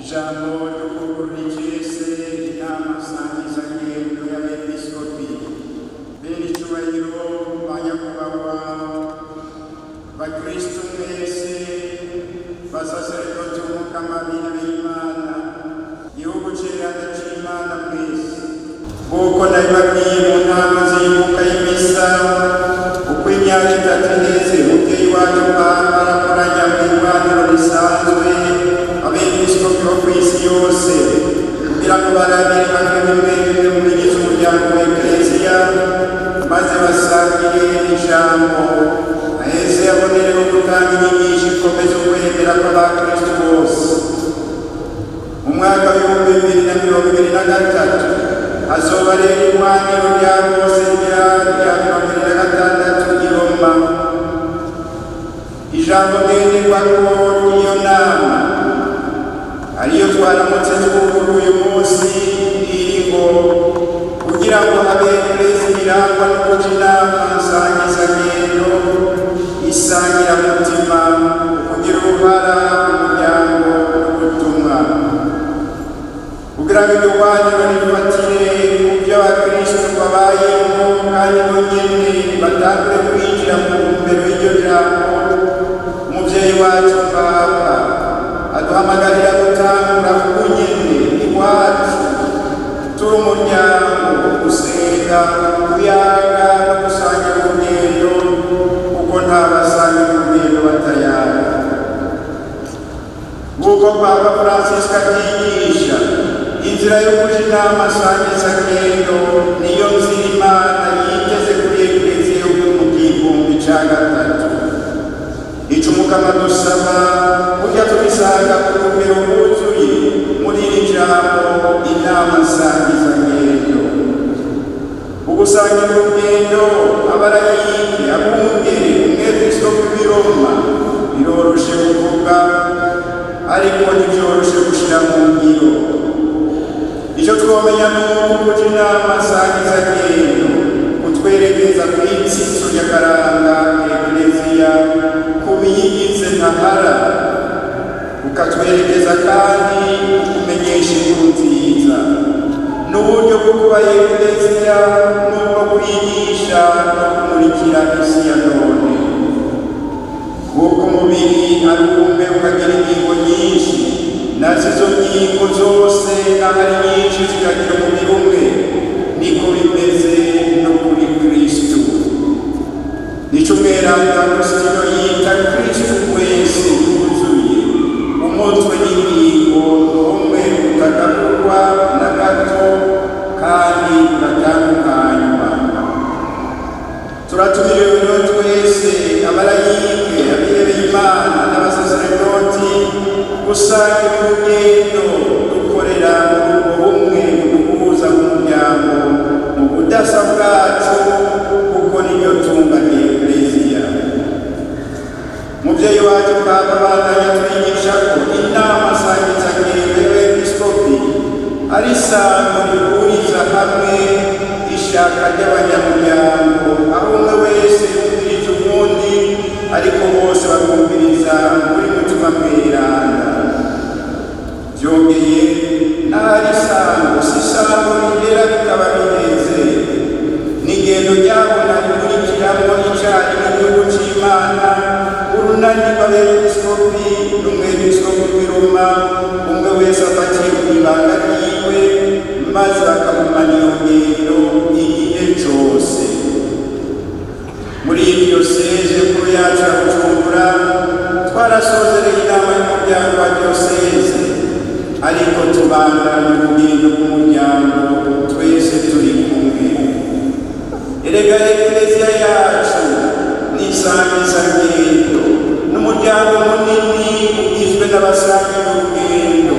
Ijambo ryo kugurura icese inama nsangizangendo y'abepiskopi. Bene icubahiro, banyakubahwa, bakristu mwese, basaseredoti b'Umukama, bana b'Imana, gihugu ceranda c'Imana mwese, nk'uko nabibabwiye mu nama z'imbuka y'imisa, uko imyaka 3 iheze umuvyeyi wacu Papa arakoranya mu ihwaniro risanzwe abepiskopi bo kw'isi yose kugira ngo barabire hamwe bimwe bimwe mu bigize umuryango wa Ekereziya, maze basangire ijambo, aheze abonereho gutanga inyigisho ikomeza ukwemera kw'abakristu bose. Mu mwaka w'2023 hazoba rero ihwaniro rya bose rya 26 i Roma. Ijambo ngenderwako ry'iyo nama, ariyo twaramutse twugurura uyu munsi, iri ngo: "Kugira ngo habe eklezia irangwa no kuja inama nsangizangendo, isangiramutima, kugira uruhara mu muryango n'ubutumwa." Kugira ngo iryo hwaniro rifatire ku byo abakristu babayemo kandi bo nyene batangure kwinjira mu ntumbero y'iryo jambo, umuvyeyi wacu Papa aduhamagarira gutangura ubunyene iwacu, turi umuryango, gusenga, kuyaga no gusangira urugendo, kuko nta basangira urugendo batayaga. Nk'uko Papa Francisco abyigisha, inzira yo kuja inama nsangizangendo niyo nzira Imana yiteze kuri Ekereziya yo mu gihumbi ca gatatu. Ico Umukama dusaba burya tubisanga ku rugero rwuzuye muri iri jambo inama nsangizangendo. Ugusangira urugendo, abarayike, abungere, umwepiskopi w'i Roma, biroroshe kuvuga ariko ntibyoroshe gushira mu ngiro. Icyo twomenya ni uko kuja inama nsangizangendo kutwerekeza ku itsitso ry'akaranga Ekereziya, ku biyigize ntahara, ukatwerekeza kandi kumenyesha inkuru nziza n'uburyo bwo kuba Ekereziya, n'ubwo kwigisha no kumurikira isi ya none. Kuko umubiri ari umwe ukagira ingingo nyinshi, nazo izo ngingo zose naho ari nyinshi zikagira umubiri umwe, niko bimeze no kuri Kristu. Nico umweranda Agusitino yita Kristu wese yuzuye. Umutwe n'ingingo ni umwe utagaburwa na gato kandi uratandukanywa. Turatumiriwe rero twese, abarayike, abihebeye Imana n'abasaseredoti, gusangira urugendo dukorera muri ubwo bumwe buduhuza nk'umuryango mu budasa bwacu, kuko niryo tunga ry'Ekereziya. Muvyeyi wacu Papa bandanya twigisha ko inama nsangizangendo y'abepiskopi ari isango rihuriza hamwe ishaka ry'abanyamuryango, aho umwe wese yumviriza uwundi, ariko bose bakumviriza muri Mutima Mweranda. Byongeye, n'ahari isango, si isango rihera bikaba biheze, n'ingendo ryabona rikurikiramwo icyarimwe igihugu c'Imana, urunani rw'abepiskopi n'umwepiskopi w'i Roma, umwe wese afatiye ku ibanga ryiwe, maze bakagumana iyo ngendo igihe cose. Muri iyi diyoseze nkuru yacu ya Bujumbura twarasozereye inama y'umuryango wa diyoseze, ariko tubandanya urugendo rw'umuryango twese turi kumwe. Erega Ekereziya yacu ni isangizangendo n'umuryango munini ugizwe n'abasangira urugendo.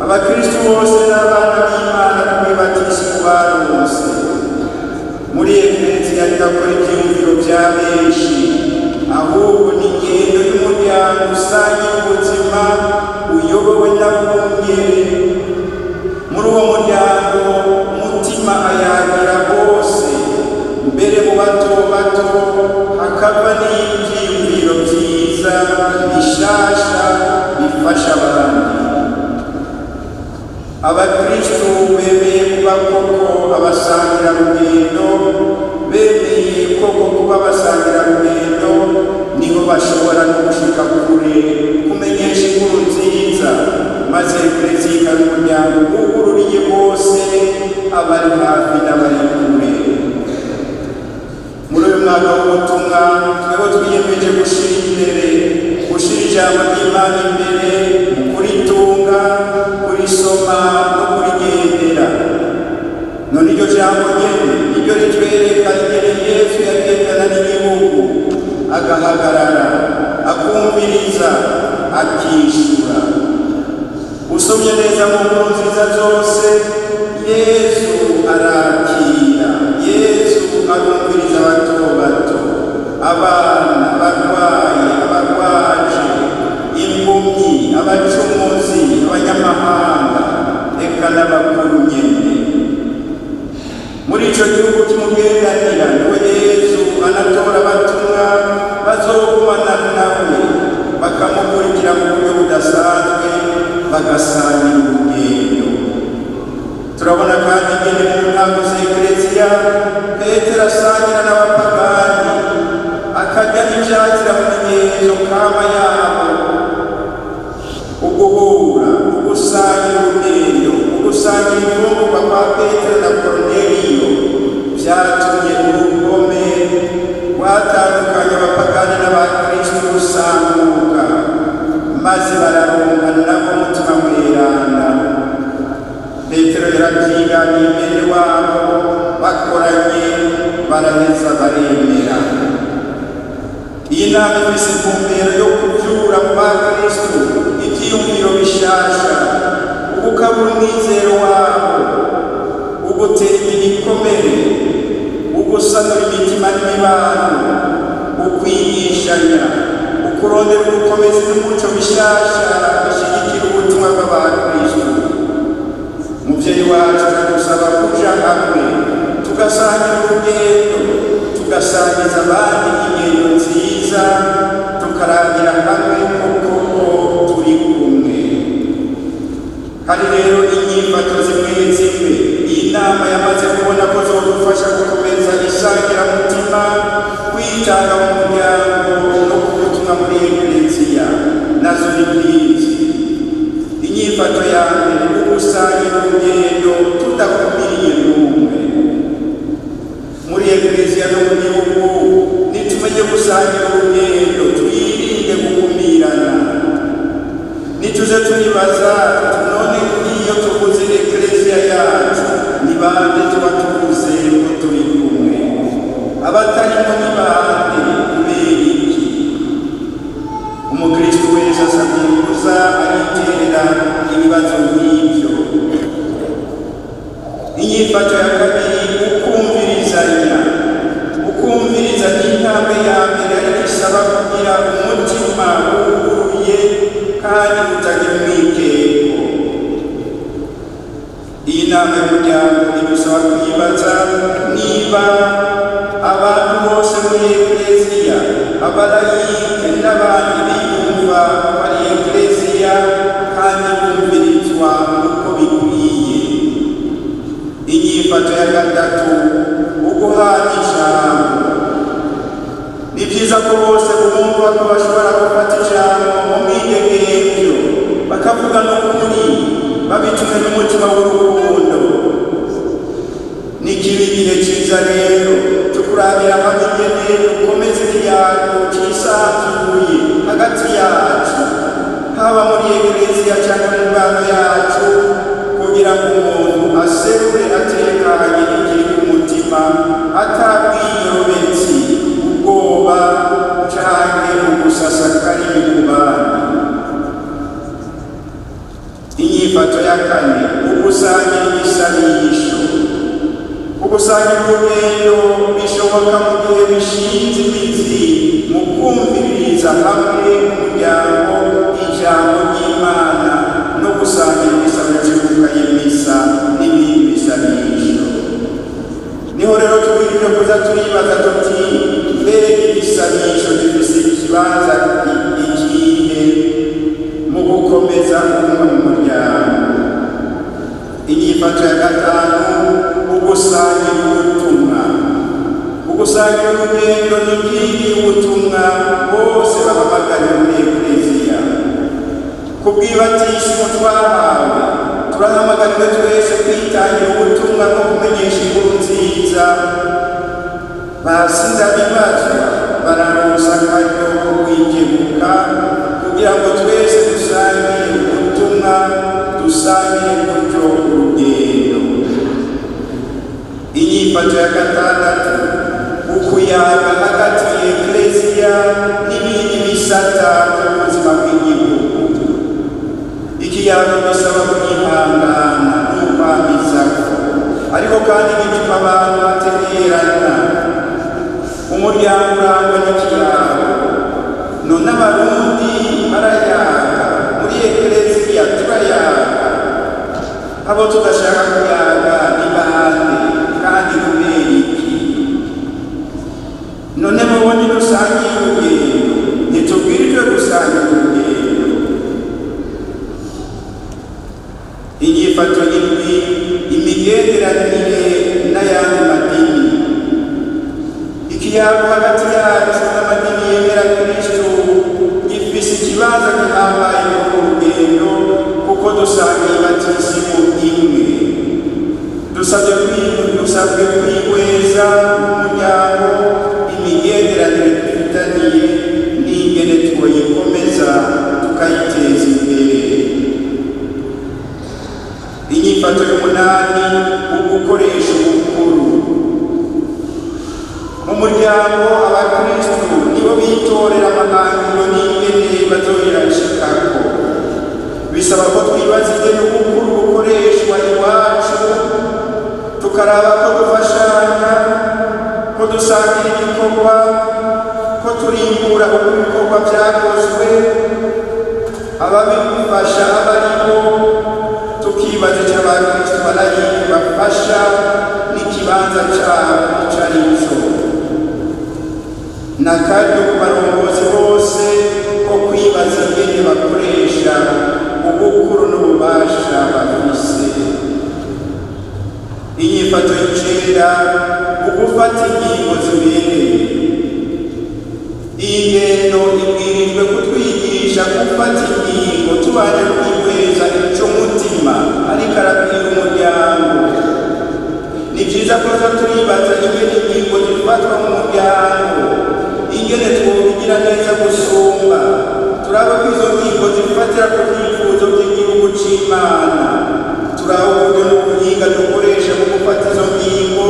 Abakristu bose n'abana b'Imana kumwibatisimu baronse. Muri Ekereziya ntibakora ivyiyumviro vya benshi, ahubwo ni ingendo y'umuryango usangiye ubuzima uyobowe n'abungere. Muri uwo muryango Mutima ayagira bose, mbere mu bato bato hakava n'ivyiyumviro vyiza bishasha bifasha abandi. Maze Ekleziya ikaba umuryango wugururiye bose, abari hafi n'abari kure. Muri uyu mwaka w'ubutumwa, twebwe twiyemeje gushyira imbere, gushyira ijambo ry'Imana imbere mu kuritunga, kurisoma no kurigendera. None iryo jambo nyene niryo ritwereka ingene Yesu yagendana n'igihugu, agahagarara, akumviriza, akishura. Usomye neza mu nkuru nziza zose, Yesu arakira, Yesu arumviriza abato bato, abana, abarwayi, abarwaje, impumyi, abacumuzi, abanyamahanga, eka n'abakuru nyene. Muri ico gihugu cy'umugendanira niwe Yesu anatora abatumwa bazogumana nawe, bakamukurikira mu buryo budasanzwe, bagasangira urugendo. Turabona kandi ingene mu ntango z'Ekleziya Petero asangira n'abapagani, akarya n'ivyazira mu migenzo kama yabo. Uguhura, ugusangira urugendo, ugusangira imfungurwa kwa Petero na Koruneliyo vyatumye urugome rwatandukanya abapagani n'abakristu rusambuka, maze bararonka nabo Umutima Mweranda. Petero yaravyiganiye bene wabo bakoranye, baraheza baremera. Iyi nama ifise intumbero yo kuvyura mu bakristu ivyiyumviro bishasha, ugukabura umwizero wabo, ugutera ibikomere, ugusanura imitima n'imibano, ukwigishanya, ukurondera ubukomezi n'umuco bishasha bishigikira ubutumwa bw'abakristu. Muvyeyi wacu aradusaba kuja hamwe, tugasangira urugendo, tugasangiza abandi ingendo nziza, tukarangira hamwe kuko turi kumwe. Hari rero inyifato zimwe zimwe iyi nama yamaze kubona ko zodufasha gukomeza isangiramutima, kwitanga mu muryango no ku butumwa muri Ekleziya. Nazo ni nk'izi. Inyifato ya mbere: ugusangira urugendo tudakumiriye n'umwe. Muri Ekleziya no mu gihugu, nitumenye gusangira urugendo, twirinde gukumirana. Nituze turibaza tuti: none iyo tuvuze Ekleziya yacu, ni bande tuba tuvuze ko turi kumwe? Abatarimo ni bande? Kubera iki? Umukristu wese asabye kuza ariterera ibibazo nk'ibyo. Inyifato ya kabiri: ukumvirizanya. Ukumviriza ni intambwe ya mbere, ariko isaba kugira umutima wuguruye kandi utagira umwikeko. Iyi nama y'umuryango idusaba kwibaza niba abantu bose muri Ekleziya, abalayike n'abandi, biyumva ko ari Ekleziya kandi bumvirizwa uko bikwiye. Inyifato ya gatatu: uguhana ijambo. Ni byiza ko bose bumva ko bashobora gufata ijambo mu mwidegemvyo, bakavuga n'ukuri, babitumwe n'umutima w'urukundo. Ni kiba igihe cyiza rero cyo kurabira hamwe ingene dukomeza ikiyago cisanzuye hagati yacu, haba muri Ekleziya cyangwa mu ngano yacu, kugira ngo umuntu aserure atekanye ikiri ku mutima, atabwiyorobetsi, ubwoba canke ugusasa akarimi ku bandi. Inyifato ya kane: ugusangira igisabisho. Ugusangira urugendo bishoboka mu gihe bishinze imizi mu kumviririza hamwe umuryango ijambo ry'Imana no gusangira igisabisho cy'imbuga y'imisa n'ibindi bisabisho. Niho rero tubwira kuza turibaza tuti: mbega igisabisho gifise ikibanza ikihe mu gukomeza ubumwe mu muryango? Inyifato ya gatanu: ugusangira ubutumwa. Ugusangira urugendo ni inkingi y'ubutumwa bose bahamagariwe muri Ekleziya. Kubw'ibatisimo twahawe. Duhamagariwe twese kwitangira ubutumwa bwo kumenyesha inkuru nziza. Basindabibazwa bararonsa akaryo ko kwikebuka kugira ngo twese dusangire ubutumwa, dusangire gutyo urugendo. Inyifato ya gatandatu, ukuyaga hagati y'Ekleziya n'ibindi bisata by'ubuzima bw'igihugu. Ikiyago gisaba kugihangana n'ukwamizako, ariko kandi gituma abantu bategerana. Umuryango urangwa n'ikiyago. None Abarundi barayaga, muri Ekleziya turayaga. Abo tudashaka kuyaga ni bande, kandi kubera iki? None bobo ntidusangiye urugendo? Ntitubwirijwe gusangira urugendo? Inyifato y'indwi, imigenderanire n'ayandi madini. Ikiyago hagati yacu n'amadini yemera Kristu gifise ikibanza gihambaye muri uru rugendo, kuko dusangiye batisimu imwe. Dusabwe kwihweza mu muryango imigenderanire dufitaniye n'ingene twoyikomeza tukayiteza imbere. Inyifato y'umunani, ugukoresha ubukuru mu muryango. Abakristu nibo bitorera amahangiro n'ingene bazoyashikako. Bisaba ko twibaza ingene ubukuru bukoreshwa iwacu, tukaraba ko dufashanya, ko dusangira ibikorwa, ko turimbura uko ibikorwa vyakozwe, ababifasha abaribo. Tukibaza ico abakristu balayiki bafasha n'ikibanza cabo ico ari co. N'akaryo ku barongozi bose ko kwibaza ingene bakoresha ubukuru n'ububasha bafise. Inyifato y'icenda, ugufata ingingo zibereye. Iyi ngendo ibwirijwe kutwigisha gufata ingingo tubanje kwihweza ico mutima ariko arabwira umuryango. Ni vyiza ko tuza turibaza ingene ingingo zifatwa mu muryango, ingene twobigira neza gusumba. Turaba ko izo ngingo zifatira ku vyifuzo vy'igihugu c'Imana. Turaba uburyo n'ubuhinga dukoresha mu gufata izo ngingo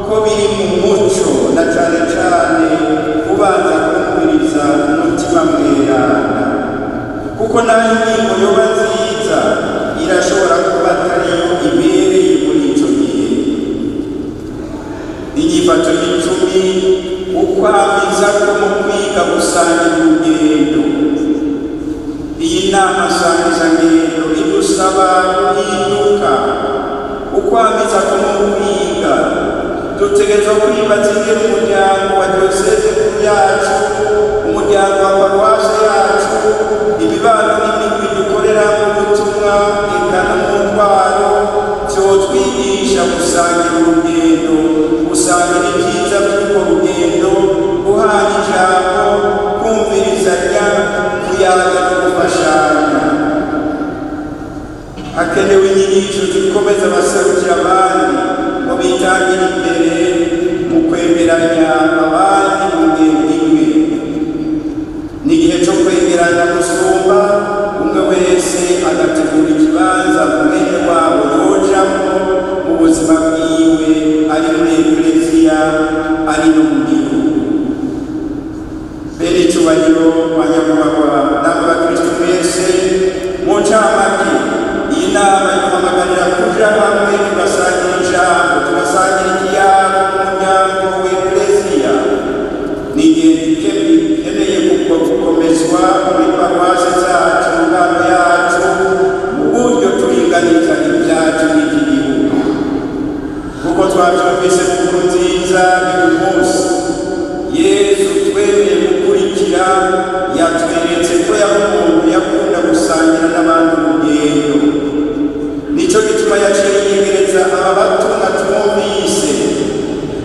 ko biri mu muco, na cane cane kubanza kumviriza Umutima Mweranda, kuko naho ingingo yoba nziza, irashobora kuba atariyo ibereye muri ico gihe. Inyifato y'icumi, ukwamiza ko mu kwiga gusangira urugendo. Iyi nama nsangizangendo idusaba guhinduka. Ukwamiza ko mu kwiga, dutegerezwa kwibaza ingene umuryango wa diyoseze yacu, umuryango wa paruwasi yacu, imibano n'imigwi dukoreramo ubutumwa, eka no mu ntwaro, vyotwigisha gusangira urugendo, gusangira ibyiza by'urwo rugendo, guhana ijambo, kumvirizanya, kuyaga no gufashanya. Hakenewe inyigisho zikomeza abaserukira abandi ngo bitangire imbere mu kwegeranya abandi mu ngendo imwe. Ni igihe cyo kwegeranya gusumba, umwe wese agategura ikibanza mwene wabo yojamwo mu buzima bwiwe, ari muri Ekleziya, ari no mu gihugu. Bene icubahiro, banyakubahwa namwe bakristu mwese, mu ncamake iyi nama iduhamagarira kuja hamwe, tugasangira ijambo, tugasangira ikiyago mu muryango w'Ekleziya. Ni ingenzi ikeneye gukomezwa muri paruwasi zacu, mu ngano yacu, mu buryo turinganiza ibyacu n'iki gihugu. Kuko twavyumvise mu nkuru nziza y'uyu munsi, Yezu twemeye gukurikira yatweretse ko yari umuntu yakunda gusangira n'abandi urugendo. Nico gituma yaciye yiyegereza aba batumwa twumvise,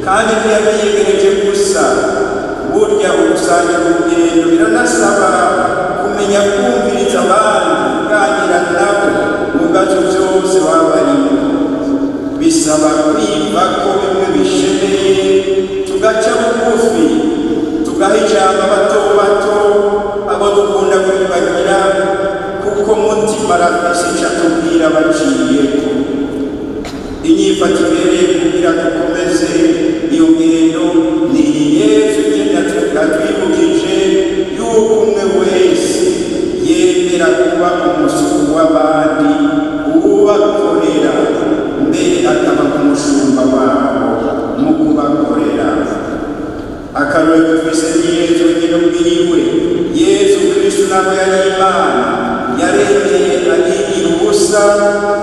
kandi ntiyabiyegereje gusa. Burya ugusangira urugendo biranasaba kumenya kumviriza abandi, kuganira nabo mu bibazo vyose. byose baba barimo. Bisaba kwimva ko bimwe bishemeye, tugaca bugufi, tugaha ijambo abato bato, abo dukunda kwibagira, kuko Mutima arafise ico atubwira baciyeko. Inyifato ibereye kugira dukomeze iyo ngendo ni iyi Yezu nyene atwibukije, yuko umwe wese yemera kuba umusuku w'abandi, uwubakorera, mbere akaba umushumba wabo mu kubakorera. Akarorero dufise ni Yezu wenyine ubwiwe. Yezu Kristu ntabwo yari Imana, yaremeye arigira ubusa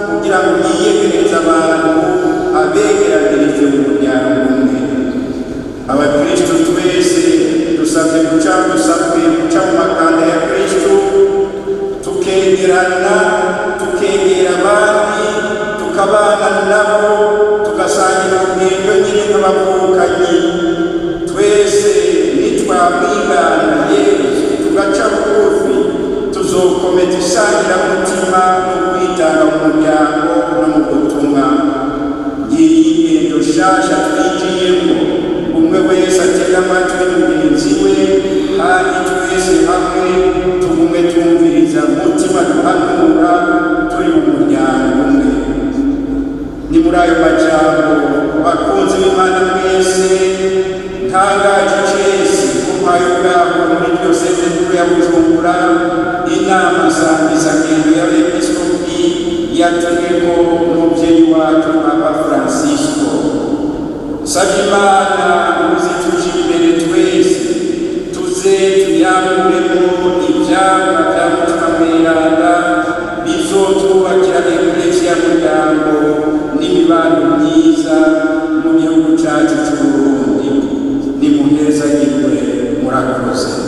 kugira ngo yiyegereze abantu, abegeranirize mu muryango umwe. Abakristu twese dusabwe guca mu makanda ya Kristu, tukegerana, tukegera abandi, tukabana nabo, tugasangira urugendo nyine nk'abavukanyi. Twese nitwamwigana Yezu, tugaca bugufi, tuzokomeza isangiramutima no kwitanga mu muryango no mu butumwa. Ngiyi ingendo nshasha twinjiyemo: umwe wese atega amatwi mugenzi we, kandi twese hamwe tugume twumviriza Mutima duhanura turi mu muryango umwe. Ni muri ayo majambo, bakunzi b'Imana mwese, ntangaje icesi kumpaye ubwabo muri diyoseze nkuru ya Bujumbura inama nsangizangendo y'abepiskopi yatumweko n'umuvyeyi wacu Papa Francisco. Nsabye Imana muzituje imbere twese, tuze tuyamuremo ivyamwa vya Mutima Mweranda bizotwubakira Ekleziya, muryango n'imibano myiza mu gihugu cacu c'Uburundi. Nimuhezagirwe, murakoze.